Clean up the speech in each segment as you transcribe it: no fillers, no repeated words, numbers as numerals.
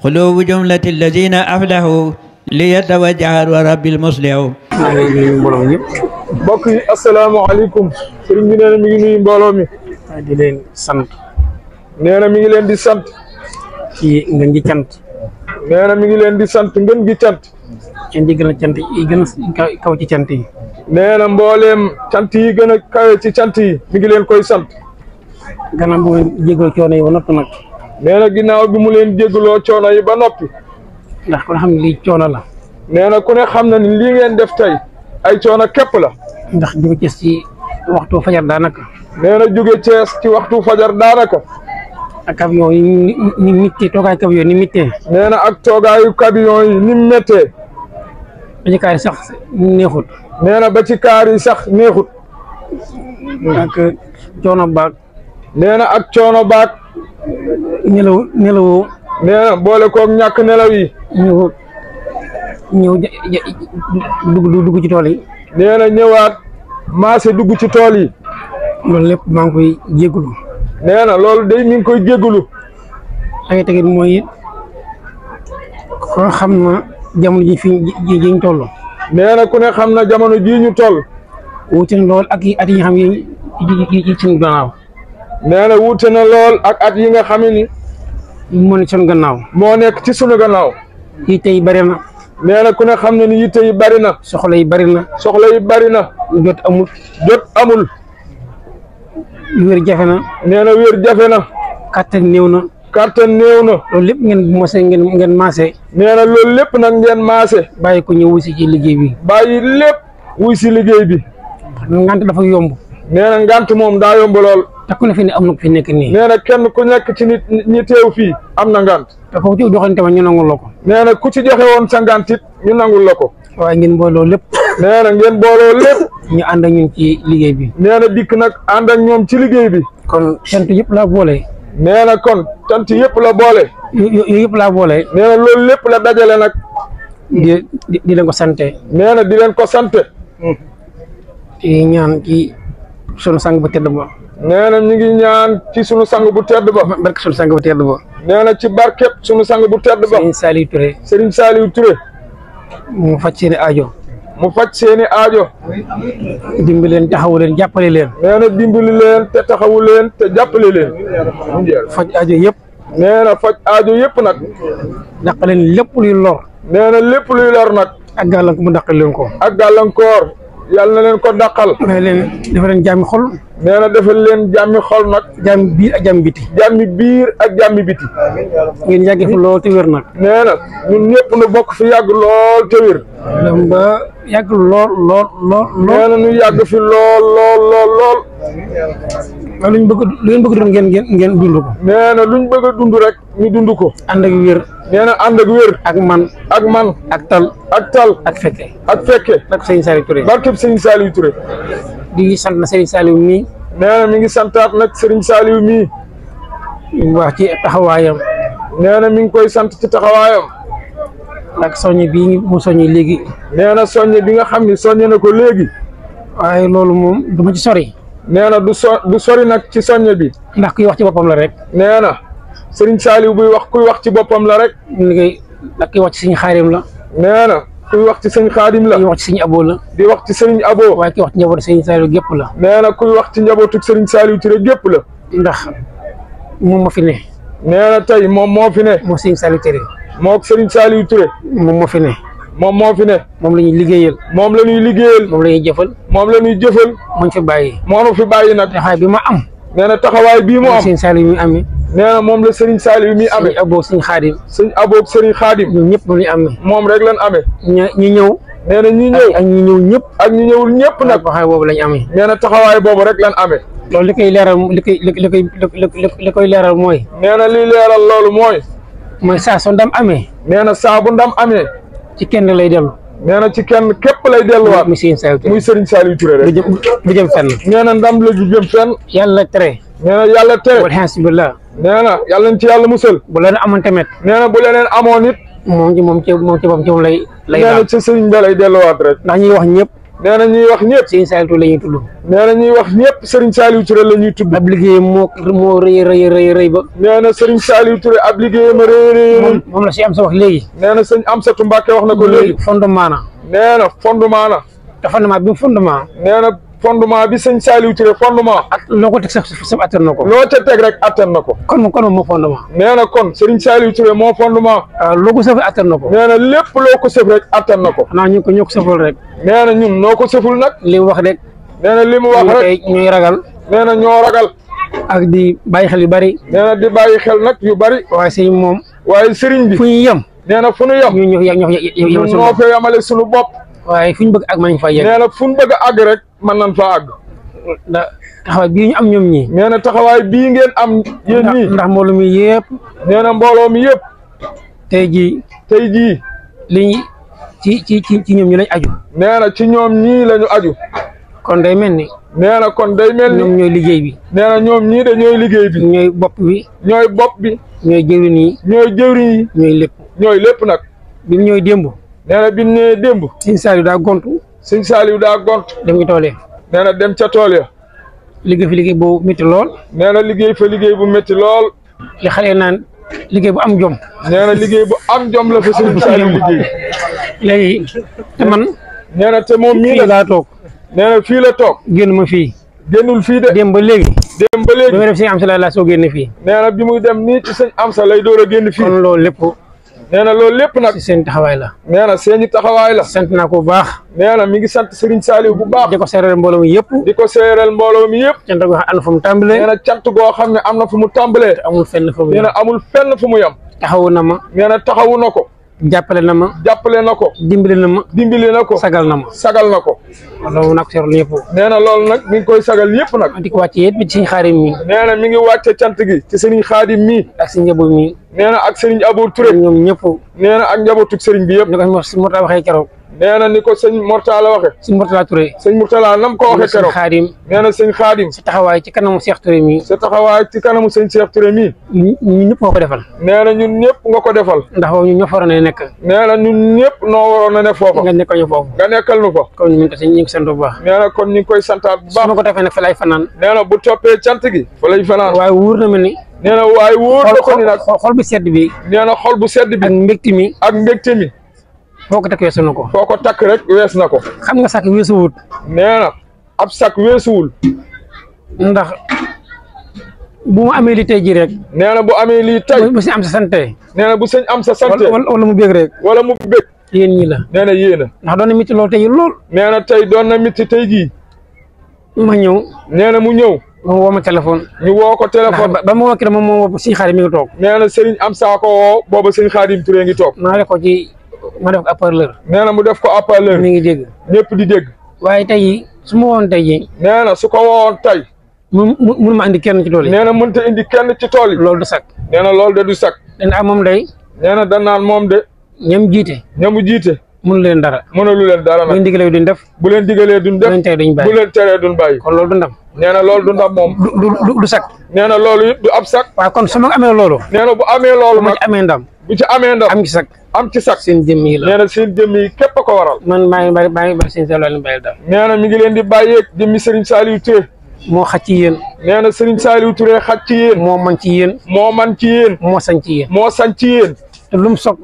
قلوب جملة الذين أفلحوا ليتوجه رب المصلح. mbokk yi asalaamaaleykum sëriñ bi nee na mi ngi nuyu mbooloo mi. di leen sant. nee na mi ngi leen di sant. ci ngeen gi cant. nee na mi ngi leen di sant ngeen gi cant. cant yi gën a cant yi gën a kaw ci cant yi. nee na mbooleem cant yi gën a kawe ci cant yi mi ngi leen koy sant. gannaaw bu ngeen jégaloo coono yi ba noppi nag. nee na ginnaaw bi mu leen jégaloo coono yi ba noppi. ndax ku ne xam ne lii coono la. nee na ku ne xam na ni lii ngeen def tey ay coono képp la. ndax jóge Cees ci waxtu fajar daanaka. nee na jóge Cees ci waxtu fajar daanaka. ak camion yi ni mittee toogaayu camion ni mittee. nee na ak toogaayu camion yi ni méttee. ba ci kaar yi sax neexut. nee na ba ci kaar yi sax neexut. ak coono baag. nee na ak coono baag. nelawoo. nee na boole koog ñàkk nelaw yi. ñëw dugg ci tool yi. nee na ñëwaat maase dugg ci tool yi. loolu lépp maa ngi koy jégalu. nee na loolu day mi ngi koy jégalu. ay tegit mooy ko xam na jamono ji fi ñu toll. nee na ku ne xam na jamono jii ñu toll. wuute na lool ak at yi nga xam yi suñu gannaaw. nee na wuute na lool ak at yi nga xam ni. moo nekk sunu gannaaw. moo nekk ci sunu gannaaw. yitte yi bari na. nee na ku ne xam ne ni yitte yi bari na. soxla yi bari na. soxla yi bari na. jot amul. jot amul. wér jafe na. nee na wér jafe na. kàttan néew na. kàttan néew na. loolu lépp ngeen maase. nee na loolu lépp nag ngeen maase. bàyyi ko ñëw wuy si ci liggéey bi. bàyyi lépp wuy si liggéey bi. ngant dafa yomb. nee na ngant moom daa yomb lool. te ku ne fi ne am na ko fi nekk nii. nee na kenn ku nekk ci nit ñi teew fii am na ngant. te ku ci joxoon tamit ñu nangul la ko. nee na ku ci joxe woon sa ngant it ñu nangul la ko. waaye ngeen booloo lépp. nee na ngeen booloo lépp. ñu ànd ak ñun ci liggéey bi. nee na dikk nag ànd ak ñoom ci liggéey bi. kon cant yëpp laa boole. nee na kon cant yëpp la boole. yooyu yëpp laa boole. nee na loolu lépp la dajale nag. di leen ko sante. nee na di leen ko sante. di ñaan ci sunu sang bu tedd ba. nee na ñu ngi ñaan ci sunu sang bu tedd ba. barke sunu sang bu tedd ba. nee na ci barkeb sunu sang bu tedd ba. Serigne Saliou Touré. Serigne Saliou Touré. mu faj seeni aajo. mu faj seeni aajo. dimbali leen taxawu leen jàppale leen. nee na dimbali leen te taxawu leen te jàppale leen. faj aajo yëpp. nee na faj aajo yëpp nag. dàq leen lépp luy lor. nee na lépp luy lor nag. ak gàllankoor mu dàqal leen ko. ak gàllankoor yàlla na leen ko dàqal. may leen dafa leen jàmmi xol. nee na defal leen jàmmi xol nag. jàmmi biir ak jàmmi biti. jàmmi biir ak jàmmi biti. ngeen yàgg fi lool te wér nag. nee na ñun ñëpp nu bokk fi yàgg lool te wér. dem ba yàgg lool. nee na ñu yàgg fi lool. lu ngeen bëgg dund ngeen dund ko. nee na luñ bëgg a dund rek ñu dund ko. ànd ak wér. nee na ànd ak wér. ak man. ak tal. ak fekke. barke Serigne Saliou Touré. barkeb Serigne Saliou Touré. di sant na Serigne Saliou mii. nee na mi ngi santaat nag Serigne Saliou mii. wax ci taxawaayam. nee na mi ngi koy sant ci taxawaayam. ak soññe bii mu soññe léegi. nee na soññe bi nga xam ni soññe na ko léegi. waaye loolu moom du ma ci sori. nee na du sori nag ci soññe bi. ndax kuy wax ci boppam la rek. nee na Serigne Saliou buy wax kuy wax ci boppam la rek. ndax kuy wax ci Serigne Xaadim la. nee na kuy wax ci Serigne Xaadim la. kuy wax ci Serigne Abo la. di wax ci Serigne Abo. waaye kuy wax ci njabootu Serigne Saliou gépp la. nee na kuy wax ci njabootu Serigne Saliou Touré gépp la. ndax moom moo fi ne. nee na tey moom moo fi ne. moo Serigne Saliou Touré. moo Serigne Saliou Touré. moom moo fi ne. moom moo fi ne. moom la ñuy liggéeyal. moom la ñuy liggéeyal. moom la ñuy jëfal. moom la ñuy jëfal. moo ñu fi bàyyi. moo ñu fi bàyyi nag. taxawaay bi ma am. nee na taxawaay bii mu am. Serigne Saliou mi amee. nee na moom la Serigne Saliou mi amee. Serigne Abo Serigne Xaadim. Serigne Abo Serigne Xaadim. ñoom ñëpp moom la ñu amee. moom rek lañ amee. ñi ñëw. nee na ñi ñëw ak ñi ñëw ñëpp. ak ñi ñëwul ñëpp nag. taxawaay boobu lañ amee. nee na taxawaay boobu rek lañ amee. loolu li koy leeral li koy leeral mooy. nee na li leeral loolu mooy. mooy saa su ndam amee. nee na saa bu ndam amee. ci kenn lay dellu. nee na ci kenn képp lay delluwaat. muy Serigne Saliou Touré. muy Serigne Saliou Touré rek. du jëm fenn. nee na ndam la ju jëm fenn. yàlla tere. nee na yàlla tere. walhamdulilah. nee na yàlla nañ ci yàlla musal. bu leen amoon tamit. nee na bu leneen amoon it. moom ci moom lay. nee na ci Serigne ba lay delluwaat rek. ndax ñuy wax ñëpp. nee na ñuy wax ñëpp Serigne Saliou Touré la ñuy tudd. nee na ñuy wax ñëpp Serigne Saliou Touré la ñuy tudd. ab liggéeyam moo rëy ba. nee na Serigne Saliou Touré ab liggéeyam a rëy. moom la si am sa wax léegi. nee na sëñ Amsatou Mbacke wax na ko léegi. fondement na. nee na fondement na. te fondement bi fondement. nee na fondement bi sëñ Saliou Touré fondement. ak loo ko teg sax attan na ko. loo ca teg rek attan na ko. kon moom moo fondement. nee na kon Serigne Saliou Touré moo fondement. loo ko sëf attan na ko. nee na lépp loo ko sëf rek attan na ko. xanaa ñoo ko sëfal rek. nee na ñun noo ko sëful nag. li mu wax rek. nee na li mu wax rek ñooy ragal. nee na ñoo ragal. ak di bàyyi xel yu bari. nee na di bàyyi xel nag yu bari. waaye sëñ moom. waaye Serigne bi fu ñu yem. nee na fu ñu yem. ñoo ñoo fee yamale suñu bopp. waaye fu ñu bëgg ak mën nañ fa yegg. nee na fu ñu bëgg a àgg rek mën nañ fa àgg. ndax taxawaay bii ñu am ñoom ñii. nee na taxawaay bii ngeen am yéen ñii. ndax mbooloo mi yëpp. nee na mbooloo mi yëpp. tey jii li ci ñoom ñi lañ aju. nee na ci ñoom ñii lañu aju. kon day mel ni. nee na kon day mel ni ñoom ñooy liggéey bi. nee na ñoom ñii de ñooy liggéey bi. ñooy bopp bi. ñooy bopp bi. ñooy jëwriñ yi. ñooy jëwriñ yi. ñooy lépp. ñooy lépp nag. bi ñooy démb. nee na bi nee démb. Sëñ Saliou daa gontu. Sëñ Saliou daa gont. dem ci tool yi. nee na dem ca tool ya. liggéey fi liggéey bu métti lool. nee na liggéey fa liggéey bu métti lool. li xale naan liggéey bu am jom. nee na liggéey bu am jom la fa Sëñ Saliou liggéey. léegi te man. nee na te moom mii fii laa toog. nee na fii la toog. génn ma fii. génnul fii de. dem ba léegi. dem ba léegi. bi ma def sëñ Amsa laa soo génn fii. nee na bi muy dem nii ci sëñ Amsa lay door a génn fii. kon loolu lépp. nee na loolu lépp nag. ci seen taxawaay la. nee na seeni taxawaay la. sant naa ko bu baax. nee na mi ngi sant Serigne Saliou bu baax. di ko seeral mbooloo mi yëpp. di ko seeral mbooloo mi yëpp. cant goo xam am na fu mu tàmbalee. nee na cant goo xam ne am na fu mu tàmbalee. amul fenn fu mu nee yem. na amul fenn fu mu yem. taxawu na ma. nee na taxawu na ko. jàppale na ma. jàppale na ko. dimbali na ma. dimbali na ko. sagal na ma. sagal na ko. loolu nag seetlu ñëpp. nee na loolu nag mi ngi koy sagal ñëpp nag. di ko wàccee it bi ci Sëñ Xaadim mi. nee na mi ngi wàcce cant gi ci Serigne Xaadim mii. ak si njaboot mi. nee na ak Serigne Abou Touré. ñoom ñëpp. nee na ak njabootug Serigne bi yëpp. ni ko si Mourtala waxee keroog. nee na ni ko sëñ Mortala waxe. si Mourtala Touré. sëñ Mourtala nam ko waxe keroog. Sëñ Xaadim. nee na sëñ Xaadim. sa taxawaay ci kanamu Cheikh Touré mi. sa taxawaay ci kanamu sëñ Cheikh Touré mii. ñun ñëpp nga ko defal. nee na ñun ñëpp nga ko defal. ndax boobu ñun ñoo fa waroon a nekk. nee na ñun ñëpp noo waroon a ne foofa. nga nekkal ñu foofu. nga nekkal nu fa. kon ñu ngi sant bu baax. nee na kon ñu ngi koy santaat bu baax. su ma ko defee nag fa lay fanaan. nee na bu toppee cant gi fa lay fanaan. waaye wóor na ma ni. nee na waaye wóor na ko ni nag. xol bu sedd bi. nee na xol bu sedd bi. ak mbégte mi. ak mbégte mi. foo ko takk weesu na ko. foo ko takk rek wees na ko. xam nga sàkk weesuwut. nee na ab sàkk weesuwul. ndax bu mu amee li tey jii rek. nee na bu amee lii tey. bu sëñ am sa sante. nee na bu sëñ am sa sante. wala mu bég rek. wala mu bég. yéen ñi la. nee na yéen a. ndax doon na métti lool tey lool. nee na tey doon na métti tey jii. ma ñëw. nee na mu ñëw. ma woo ma téléphone. ñu woo ko téléphone. ba ma woo kii moom moo Sëñ Xaadim mi ngi toog. nee na Serigne am saa ko woo booba sëñ Xaadim Touré ngi toog. ma def ko haut-parleur. nee na mu def ko haut-parleur. mi ngi dégg. ñëpp di dégg. waaye tey jii su ma woon tey jii. nee na su ko woowoon tey. mënu ma andi kenn ci tool yi. nee na mënut a indi kenn ci tool yi. loolu du sakk. nee na loolu de du sakk. dana moom day. nee na dañ naan moom de. ñam jiite. ñamu jiite. mënu leen dara. mënulu leen dara bu leen nag. digalee duñ def. bu leen digalee duñ def. bu leen tere duñ bàyyi. bu leen teree duñ bàyyi. kon loolu du ndam. nee na loolu du ndam moom. du sakk. nee na loolu it du ab sakk. waaw kon su ma amee loolu. nee na bu amee loolu bu ma nag. ci amee ndam. bu ci amee ndam. am ci sakk. am ci sakk. seen jëmm yi la. nee na seen jëmm yi képp a ko waral. man maa ngi bari seen seen loolu bàyyi daal. nee na mi ngi leen di bàyyeeg jëmmi Serigne Saliou Touré. moo xaj ci yéen. nee na Serigne Saliou Touré xaj ci yéen. moo man ci yéen. moo man ci yéen. moo sañ ci yéen. moo sañ ci yéen. te lu ko sopp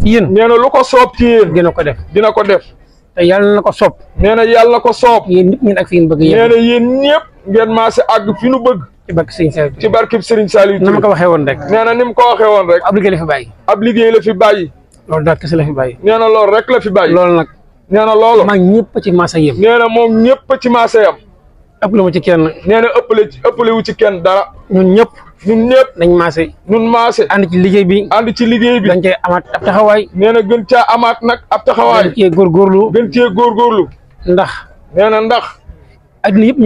ci yéen. nee na lu ko soob ci yéen. dina ko def. dina ko def. te yàlla na ko sopp. nee na yàlla na ko soob. yéen ñëpp ngeen ak fi ngeen bëgg nee yéen. na yéen ñëpp ngeen maase àgg fi nu bëgg. ci barke Sëñ Saliou. ci barkib Serigne Saliou na ma Touré. ko waxee woon rek. nee na ni mu ko waxee woon rek. ab liggéey la fi bàyyi. ab liggéey la fi bàyyi. loolu daal kese la fi bàyyi. nee na loolu rek la fi bàyyi. loolu nag. nee na loolu. mag ñëpp ci maasa yem. nee na moom ñëpp ci maase yam. ëpp la ma ci kenn. nee na ëppale wu ci kenn dara. ñun ñëpp. ñun ñëpp. nañ maase. ñun maase. ànd ci liggéey bi. ànd ci liggéey bi. dañ cee amaat ab taxawaay. nee na gën caa amaat nag ab taxawaay. dañ cee góorgóorlu. gën cee góorgóorlu. ndax. nee na ndax. adduna yëpp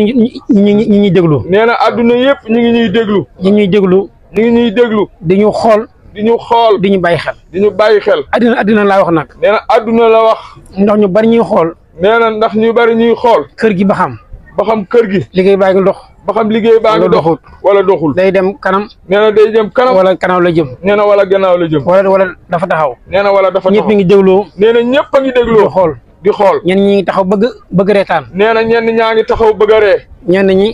ñu ngi déglu. nee na adduna yëpp ñu ngi ñuy déglu. ñu ngi ñuy déglu. ñu ngi ñuy déglu. di ñu xool. di ñu xool. di ñu bàyyi xel. di ñu bàyyi xel. adduna laa wax nag. nee na adduna la wax. ndax ñu bari ñuy xool. nee na ndax ñu bari ñuy xool. kër gi ba xam. ba xam kër gi. liggéey baa ngi dox. ba xam liggéey baa ngi dox wala doxul. day dem kanam. nee na day jëm kanam. wala kanam la jëm. nee na wala gannaaw la jëm. wala dafa taxaw. nee na wala dafa taxaw. ñëpp ngi dégloo. nee na ñëpp a ngi dégloo. di xool. di xool ñenn ñi ngi taxaw bëgg reetaan. nee na ñenn ñaa ngi taxaw bëgg a ree ñenn ñi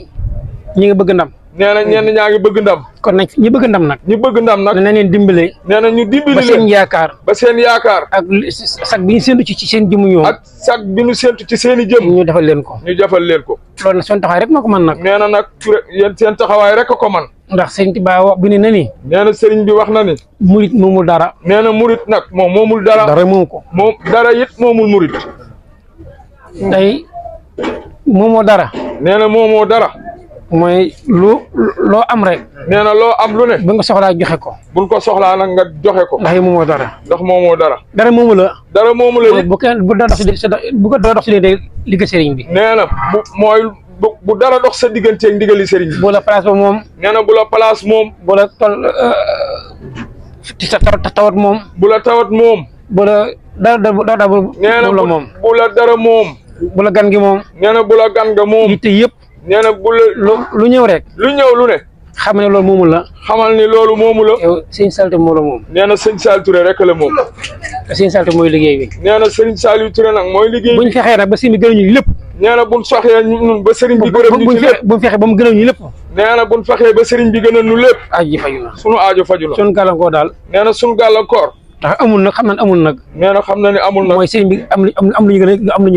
ngi bëgg ndam. nee na ñenn ñaa ngi bëgg ndam kon nag ñi bëgg ndam nag. ñu bëgg ndam nag na leen dimbale. nee na ñu dimbali ba seen leen yaakaar. ba seen yaakaar ak sag bi ñu séntu ci seen jëmu ñoom. ak sag bi ñu séntu ci seen i jëm ñu defal leen ko. ñu jafal leen ko loolu nag seen taxawaay rek moo ko mën nag. nee na nag yéen seen taxawaay rek a ko man ndax sëñ Tuubaa wax bi ne na ni. nee na sëriñ bi wax na ni murit moomul dara. nee na murit nag moom moomul dara dara moomu ko. moom dara it moomul murit tey moomoo dara. nee na moomoo dara mooy loo am rek. nee na loo am lu ne ba nga soxlaa joxe ko. buñ ko soxlaa nag nga joxe ko ndax yi moomoo dara. ndax moomoo dara dara moomu la. dara moomu la it bu kenn bu dara dox si bu ko dara dox si liggéey sëriñ bi. nee na bu dara dox sa digganteeg ndigali sëriñ bi bu la place ba moom. nee na bu la place moom bu la tawat moom. bu la tawat moom bu la dara nee na la moom. bu la dara moom bu la gan gi moom. nee na bu la gan nga moom yitte yëpp. nee na bu la lu ñëw rek. lu ñëw lu ne xam ne loolu moomul la. xamal ni loolu moomu la yow sëñ Saliou moo la moom. nee na sëñ Saliou Touré rek la moom te sëñ Saliou mooy liggéey bi. nee na sëñ Saliou Touré nag mooy liggéey buñ fexee nag ba sëñ bi gënuñu lépp. nee na buñ soxee ñun ba sëriñ bi gërëm ñu ci lépp buñ fexee ba mu gënuñu lépp. nee na buñ fexee ba sëriñ bi gënal ñu lépp aaj ji faju na. sunu aajo faju na suñu gàllankoor daal. nee na sunu gàllankoor ndax amul nag xam naa amul nag. nee na xam na ni amul nag mooy sëriñ bi am lu ñu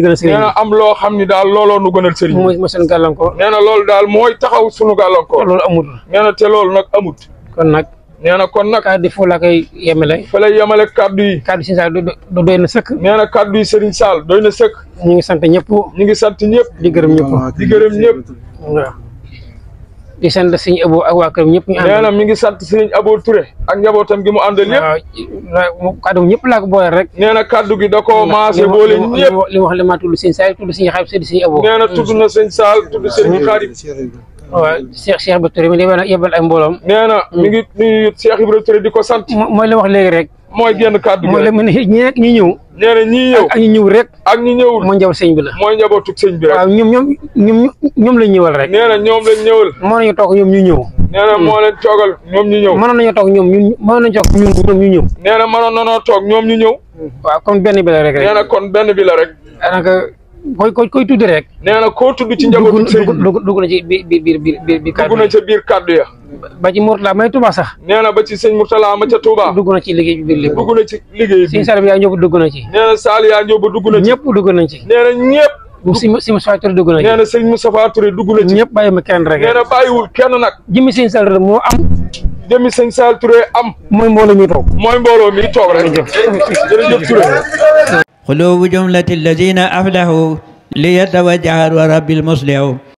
gën a sëriñ bi. nee na am loo xam ni daal looloo nu gënal sëriñ bi mooy seen gàllankoor. nee na loolu daal mooy taxaw sunu gàllankoor loolu amul. nee na te loolu nag amut kon nag. nee na kon nag kàddu foofu laa koy yemale. fa lay yemale kaddu yi kàddu si Sall doy na sëkk. nee na kaddu yi Serigne Sall doy na sëkk ñu ngi sant ñëpp. ñu ngi sant ñëpp di gërëm ñëpp. di gërëm ñëpp waaw di sant sëñ Abo ak waa këram ñëpp ñu àndal. nee na mi ngi sant Serigne Abo Touré ak njabootam gi mu àndal yëpp waaw kàddu ñëpp laa ko boole rek. nee na kaddu gi da koo maase boole ñëpp li wax li ma tudd sëñ Sall tudd sëñ Xarit tudd sëñ Abo. nee na tudd na sëñ Sall tudd Serigne Khadim waaw Cheikh Ba Touré mi yebal ay mbooloom. nee na mi ngi nuyu Cheikh Ibrahima Touré di ko sant mooy li wax léegi rek. mooy génn kaddu gi mooy la mu ne ñi rek ñi ñëw. nee na ñii ñëw ak ñi ñëw rek. ak ñi ñëwul mooy njaboot sëñ bi la. mooy njabootu sëñ bi rek waaw ñoom lañ ñëwal rek. nee na ñoom lañ ñëwal moo nañu toog ñoom ñu ñëw. nee na moo leen toogal ñoom ñu ñëw mënoon nañu toog ñoom ñu ñëw. nee na mënoon nanoo toog ñoom ñu ñëw waaw kon benn bi la rek. nee na kon benn bi la rek daanaka koy tudd rek. nee na koo tudd ci njabootu sëñ bi dugg na ci biir dugg na ca biir kaddu ya ba ci Mourtala may Touba sax. nee na ba ci sëñ Mourtala ma ca Touba dugg na ci liggéey bi lépp. dugg na ci liggéey bi sëñ Sall bi yaa ñëpp dugg na ci. nee na Sall yaa ñëw ba dugg na ci ñëpp dugg nañ ci. nee na ñëpp si Moustapha Touré dugg na ci. nee na sëñ Moustapha Touré dugg na ci ñëpp bàyyi ma kenn rek. nee na bàyyiwul kenn nag jëmmi sëñ Sall rek moo am. jëmmi sëñ Sall Touré am mooy mbooloo mi toog. mooy mbooloo mi toog rek jërëjëf Touré قلوب جملة الذين أفلحوا ليتوجه رب المصلح